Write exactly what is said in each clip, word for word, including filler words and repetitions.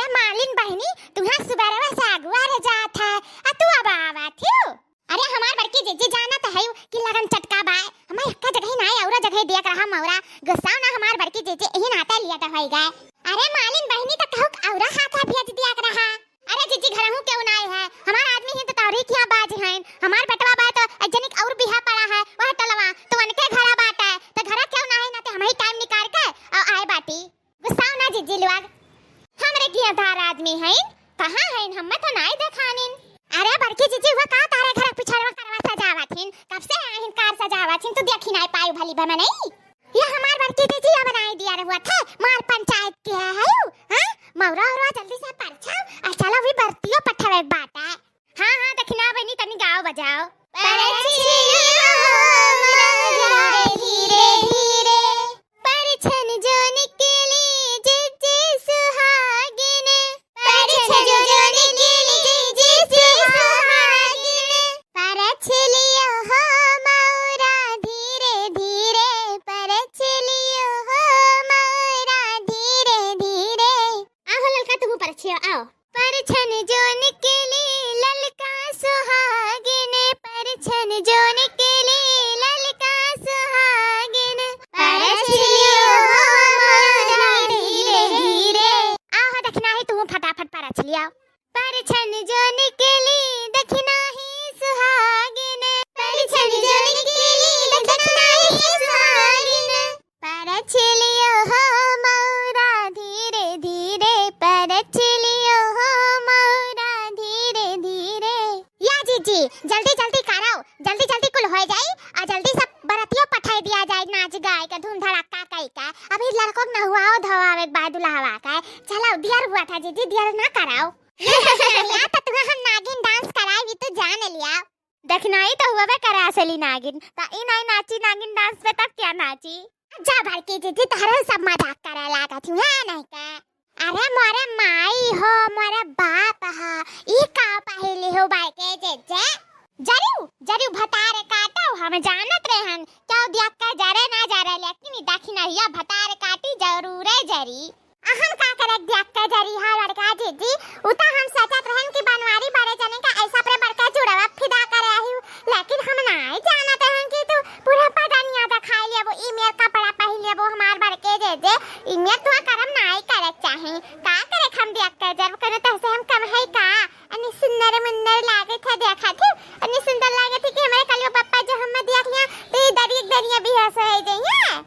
ए मालिन बहिनी, तुहा सुबेरवा से अगुआ रह जात है, आ तू अब आवत हिउ? अरे हमार बड़की जिज्जी जानत है कि लगन चटका बाय, हमें एक्का जगह ही नाय, औरा जगह दिया रहा मौरा। गुस्सा ना हमार बड़की जिज्जी, यही नाते लिया तो होई गए। अरे मालिन बहिनी तो कहू औरा हाथा भेज दिया रहा। अरे जिज्जी घरहू केहू नाय है, हमार आदमी ही तो तौरी किया बाज हैं, हमार बेटवा बा तो एक जनिक और बिहा पड़ा है, वह टलवा तो उनके घरा बात है, तो घरा केहू ना है ना तो हम ही टाइम निकाल के आ, आए बाटी। गुस्साओ ना जिज्जी लोग, हमरे गियाधार आदमी हईन, कहाँ हईन, हम्मे तो नाई देखानिन। अरे बड़की जिज्जी, हुआ का तारे घर पिछड़वा करवा सजावत हिन, कब से आहिन कार सजावत हिन, तू देखी नाई पायू भली बा मनई। ये हमार बड़की जिज्जी अब नाई दिया रहुआ थे, मार पंचायत के है यू, हाँ? मौरा औरा जल्दी से परछाओ, आ चलो भी बरतियो पठवे बाटा। हाँ, हाँ, दखिना बहिनी, तनी गाओ बजाओ। परछियो हमरा धीरे धीरे, परछन जो निकली जिज्जी सुहागिन। परछन जो निकली जिज्जी सुहागिन। परछ लियो हो मौरा धीरे धीरे, परछ लियो हो मौरा धीरे धीरे। आहो ललका, तुहू परछियो, आओ। परछन जो निकली ललका सुहागिन, परछन जो निकली ललका सुहागिन। परछ लियो हो मौरा धीरे धीरे। आहो दखिना ही, तुहू फटाफट परछ लिया। परछन जो निकली दखिना ही सुहागिन, परछन जो निकली दखिना ही सुहागिन। परछ लियो हो मौरा धीरे धीरे, परछ लियो हो मौरा धीरे धीरे। या जिज्जी, जल्दी जल्दी करो, जल्दी जल्दी कुल हो जाई और जल्दी सब बरतियों पठाई दिया जाए, नाच गाए के धूम धड़ाका कई के। अभी लड़कों के नहुआओ धोआवे के बाद दुल्हवा के। चलो, दियर हुआ था जिज्जी, दियर ना कराओ। या तो तुम्हें हम नागिन डांस कराए भी तो जान लिया। देखना ही तो हुआ बे करा असली नागिन। ता ई नाई नाची नागिन डांस पे, तब क्या नाची? जा बड़की जिज्जी, तोहरे सब मजाक करे लागत हूँ, है नहीं का? अरे मोरे माई हो, मोरे बाप हा, ई का पहिली हो बड़की जिज्जी? जरू, जरू भतार काटो, हम जानत रहन, क्या दिया का जरे ना जरे, लेकिन ई दखिनहिया भतार काटी जरूरे जरी। अहम का करे दिया के जरी हा बड़का जिज्जी, उ त हम सोचत रहन कि बनवारी बड़े जने का ऐसा परे बड़का जुड़वा फिदा करे आही, लेकिन हम नाई जानत रहन कि तू पूरा बदनिया दिखाई लेबो, ई मेर कपड़ा पहिर लेबो हमार बड़के जिज्जी, ई मेर तुहा करम नाई करे चाही। का करे हम दिया के जर कने तहसे हम कम है का? अनी सुंदर मुंदर लागे थे देखा थे, अनी सुंदर लागे थे कि हमारे कलियो पप्पा जो हम देख लिया तो ई दरिया दरिया बेहोश हो जाइए।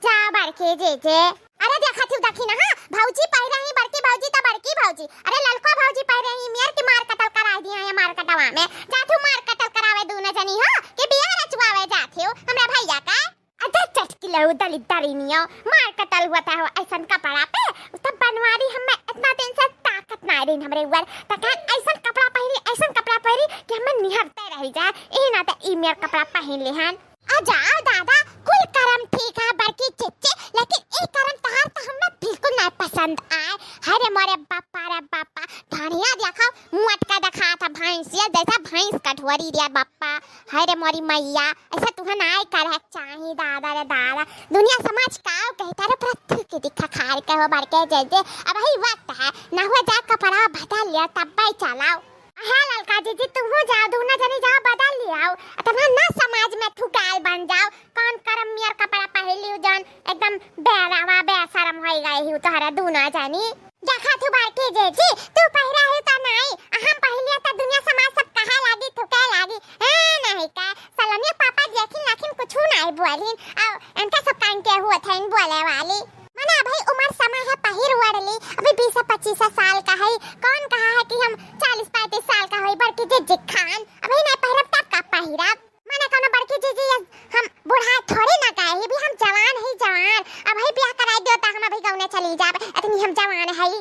जा बड़के जिज्जी। अरे देखा थी दखिना, हाँ, भौजी पहिरा ही बड़की भौजी त बड़की भौजी। अरे ललको भौजी पहिरा ही मेर की मार कतल करा दिया है मार कटवा में। जा थू मार कतल करावे दूनो जनी हो कि बियाह रचवावे जा थी हमरा भैया का। अरे चटकी लऊ दलिद्दरिनियो, मार कतल हुआ था हो ऐसन कपड़ा पे। उ त बनवारी हमें इतना दिन से ताकत ना रही हमरे ऊपर। त कहे ऐसन कपड़ा पहिरी, ऐसन कपड़ा पहिरी कि हमें निहरते रह जाए। ए ना त ई मेर कपड़ा पहिन लिहन। आ जाओ दादा, कुल करम ठीक है बड़की चिच्ची, लेकिन ई करम तहार तो हमें बिल्कुल ना पसंद आए। हरे मोरे बापा रे बापा, धनिया देखो, मुँह अटका दिखा था भैंसिया, जैसा भैंस कठवरी रे बापा। हरे मोरी मैया, ऐसा तुहन आए करे चाही दादा रे दादा। दुनिया समाज का कही तारे पृथ्वी के दिखा खार के हो बड़के जिज्जी। अब ही वक्त है, ना हुआ जा कपड़ा बदल लिया तब भाई चलाओ। हाँ ललका जिज्जी, तुहू जाओ, दूनो जनी जाओ, बदल लियाओ। इतना ना समाज में थुकाल बन जाओ। कौन करम मेर कपड़ा पहिर लियो जौन एकदम बेरावा बेशरम होई गई ही तोहरा दूनो जनी। देखा थू बड़की जिज्जी, तू पहिरा ही त नाई, हम पहिर लिया त दुनिया समाज सब कहा लागी, थुके लागी। ए नहीं का, सलोनिया पापा देखिन लाखिन कुछू नाई बोलिन। आ इनका सब कान के हुआ थे इन बोले वाली। मने अभी उम्र समय है पहिर ओढ़ ली, अभी बीस पच्चीस साल का है, कौन कहा है कि हम चालीस पैंतीस साल का होई बड़की जिज्जी खान, अभी नहीं पहिरब तब का पहिरब। मने कौनो बड़की जिज्जी ये हम बूढ़ा थोड़ी ना गए ही, भी हम जवान है जवान, अभी ब्याह कराई दियो ता हम अभी गौने चली जाब, इतनी हम जवान है।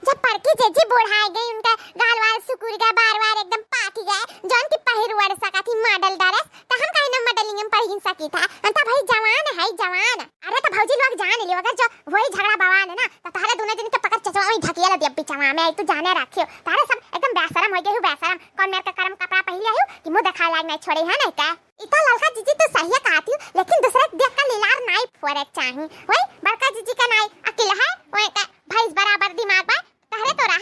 जब बड़की जिज्जी बूढ़ा गई, उनका गाल वाल सुकुर गया, बार बार एकदम पाकी गया, जौन की पहिर ओढ़ सका थी मॉडल ड्रेस, त हम काहे ना मॉडलिंग में पहिन सकी था, हम तो भाई जवान है जवान। अरे तो भौजी लोग जान लियो, अगर जो वही झगड़ा बवाल है ना, तो तारे दोनों दिन के पकड़ चचवा वही ढकिया ला दिया बिचवा में, तू जाने रखियो, तारे सब एकदम बेशरम हो गए हो, बेशरम। कौन मेर के करम कपड़ा पहिरे हो कि मुंह दिखाए लायक नहीं छोड़े है नहीं का? इता ललका जिज्जी तू सही कहती हो, लेकिन दूसरे के देख का लीलार नाई फोरे चाही। वही बड़का जिज्जी का नाई अकिल है, वही का भैंस बराबर दिमाग बा, तहरे तो रहा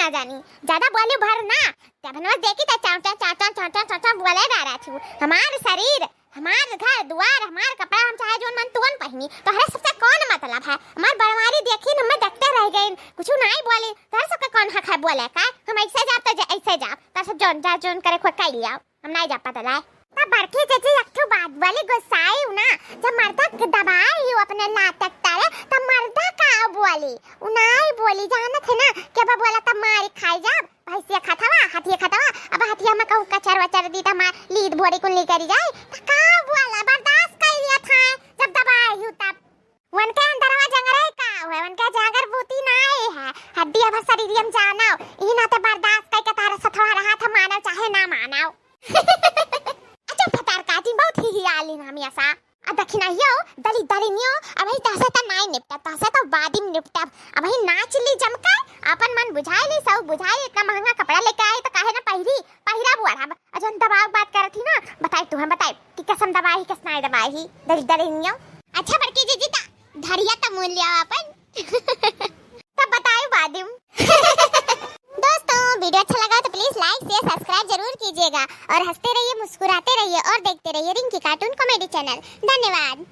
जानी, ज्यादा बोली भर ना, जब हम देखी त चाचा चाचा चाचा चाचा बोले रहा थी। हमार शरीर, हमार घर दुआर, हमार कपड़ा, हम चाहे जोन मन तुवन पहिनी, तोहरे सबसे कौन मतलब है? हमार बड़वारी देखी न, हमें देखते रह गई, कुछ नहीं बोली। तोहरे सबके कौन हक है बोले का? हम ऐसे जाब तो ऐसे जाब, तोहरे सब जोन जा जोन करे खोई कइल जाओ, हम नहीं जा पता लाए। तब बड़की जीजी एक ठो बात बोली, गुस्साई हूँ ना, जब मर्दा के दबाए ही अपने लात तरे, तब मर्दा का बोली? उ नहीं बोली, जानत है ना, के बा बोला तब मार खाई जाब, भैंसिया खतवा, हथिया खतवा, अब हथिया में कहूँ कचर वचर दी त मार लीद भोरी कुल्ली करी जाए, त का बोला, बर्दाश्त कर लिया था, जब दबाए ही तब। उनके अंदरवा जंगरे का हुए, उनके जागर बूती ना आए है, हड्डी अब शरीर हम जानाओ, ई नाते बर्दाश्त करके तारे सथवा रहा था, मानव चाहे ना मानव। अच्छा फतार काटी बहुत ही ही आली ना हमेशा। आ दखिना हियो, दली दली नियो, अब ही तहसे त नाई निपटा, तहसे त वादिम निपटा, अब ही नाच ली जमकर, अपन मन बुझाए ली, सब बुझाए ली, इतना महंगा कपड़ा लेके आई त काहे ना पहिरी, पहिरा बुआ रहा। अजन दबाव बात करत ही ना, बताए तू हम बताए कि कसम दबाई ही, कस नाई दबाई ही, दली दली नियो। अच्छा बड़की जीजी ता धरिया त मूल लिया अपन। तब बताए बादिम। दोस्तों, वीडियो अच्छा लगा तो please like, share, subscribe जरूर कीजिएगा और हंसते रहिए, मुस्कुराते रहिए और देखते रहिए रिंकी cartoon comedy channel। धन्यवाद।